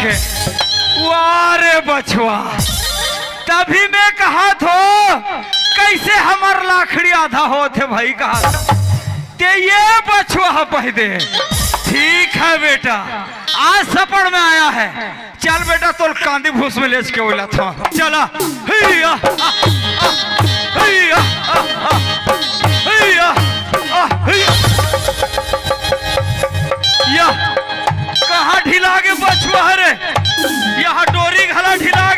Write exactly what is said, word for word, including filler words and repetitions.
के। वाह रे बछवा, तभी मैं कहा थो, कैसे हमर लाखड़ी आधा होत हे भाई, कहा ते ये बछवा ह पह दे। ठीक है बेटा, आज सपड़ में आया है, चल बेटा, तोल कांदी भूस में लेच के ओला था। चला। हैया, आ, आ, हैया, आ, आ, हैया, आ, हैया। या, कहाँ ढिला गे बछवा रे? यहाँ डोरी घला ढिला गे।